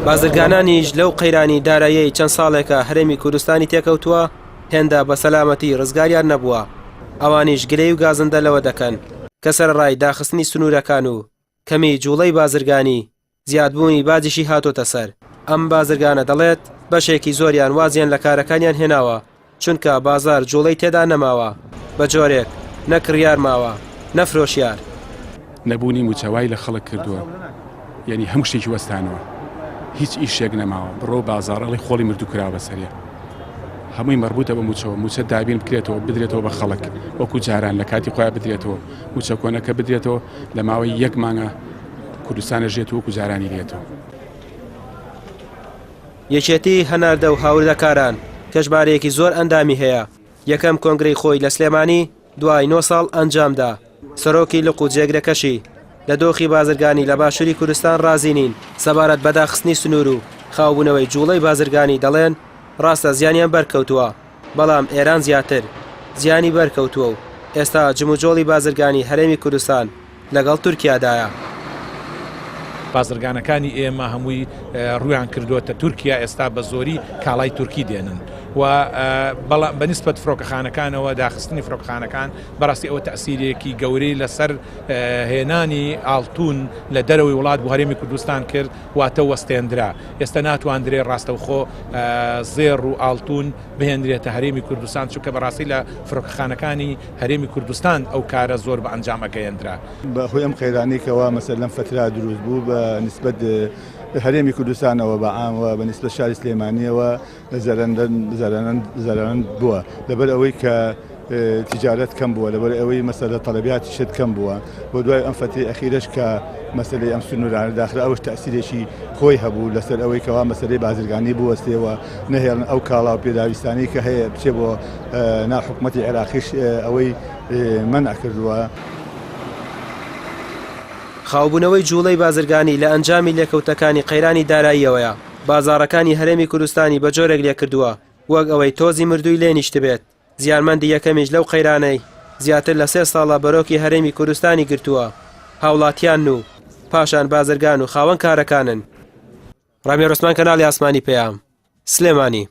بازرگانانیش لەو قەیرانی داراییەی چەند ساڵێکە هەرێمی کوردستانی تێکەوتووە، هێندە بە سەلامەتی ڕزگاریان نەبووە، ئەوانیش گلەیی و گازندە لەوە دەکەن کە سەرەڕای داخستنی سنوورەکان و کەمیی جووڵەی بازرگانی، زیادبوونی باجیشی هاتۆتە سەر. ئەم بازرگانە دەڵێت، بەشێکی زۆریان وازیان لە کارەکانیان هێناوە، چونکە بازاڕ جوڵەی تێدا نەماوە، بە جۆرێک نە کڕیار ماوە، نە فرۆشیار. نەبوونی مووچە وای لە خەڵک کردووە یانی هەموو شتێکی وەستانەوە هیچ ئیشێک نەماوە بڕۆ بازاڕ ئەڵێی خۆڵی مردوو کراوە بەسەریا هەمووی مەربوتە بە مووچەوە مووچە دابین بکرێتەوە بدرێتەوە بە خەڵک وەکو جاران لە کاتی خۆیان بدرێتەوە مووچە کۆنەکە بدرێتەوە لە ماوەی یەک مانگە کوردستانە ژێت وەکو جارانی لێتەوە. یەکێتی هەناردە و هاوردەکاران کە ژمارەیەکی زۆر ئەندامی هەیە، یەکەم کۆنگرەی خۆی لە سلێمانی دوای نۆ ساڵ ئەنجامدا، سەرۆکی لق و جێگرەکەشی لە دۆخی بازرگانی لە باشووری کوردستان رازی نین، سەبارەت بە داخستنی سنوور و خاوبوونەوەی جوڵەی بازرگانی دەڵێن، راستە زیانیان بەرکەوتووە، بەڵام ئێران زیاتر زیانی بەرکەوتووە و ئێستا جموجۆڵی بازرگانی هەرێمی کوردستان لەگەڵ تورکیادایە. بازرگانەکانی ئێمە هەمووی ڕوویان کردووەتە تورکیا، ئێستا بە زۆری کاڵای تورکی دێنن و بەڵام بە نیسبەت فڕۆکەخانەکانەوە داخستنی فڕۆکەخانەکان بەڕاستی ئەوە تەئسیرێکی گەورەی لەسەر هێنانی ئاڵتون لە دەرەوەی وڵات بۆ هەرێمی کوردستان کرد واتە وەستێندرا ئێستا ناتواندرێ ڕاستەوخۆ زێڕ و ئاڵتون بهێنرێتە هەرێمی کوردستان چونکە بەڕاستی لە فڕۆکەخانەکانی هەرێمی کوردستان ئەو کارە زۆر بە ئەنجام ئەگەیەندرا. بە هۆی ئەم قەیرانەی کەوا مەسەلەن لەم فەترە دروست بوو بە نیسبەت هەرێمی کوردستانەوە بە عام و بە نیسبەت شاری سلێمانیەوە زەرەرمەند بووە لەبەر ئەوەی کە تیجارەت کەم بووە لەبەر ئەوەی مەسەلە تەلەبیاتی شت کەم بووە بۆ دوای ئەم فەتری ئەخیرەش کە مەسەلەی ئەم سنوورانە داخرا ئەوش تەئسیرێکی خۆی هەبوو لەسەر ئەوەی کەوا مەسەلەی بازرگانی بوەستێ و نەهێڵن ئەو کاڵا و پێداویستانەی کە هەیە بچێ بۆ ناو حکومەتی عێراقیش ئەوەی مەنع کردووە. خاوبوونەوەی جووڵەی بازرگانی لە ئەنجامی لێکەوتەکانی قەیرانی داراییەوەیە، بازاڕەکانی هەرێمی کوردستانی بە جۆرێک لێکردووە وەک ئەوەی تۆزی مردووی لێ نیشتبێت، زیانمەندی یەکەمیش لەو قەیرانەی زیاتر لە سێ ساڵە بەرۆکی هەرێمی کوردستانی گرتووە، هاوڵاتیانن و پاشان بازرگان و خاوەن کارەکانن. ڕامیار عوسمان کەناڵی ئاسمانی پەیام، سلێمانی.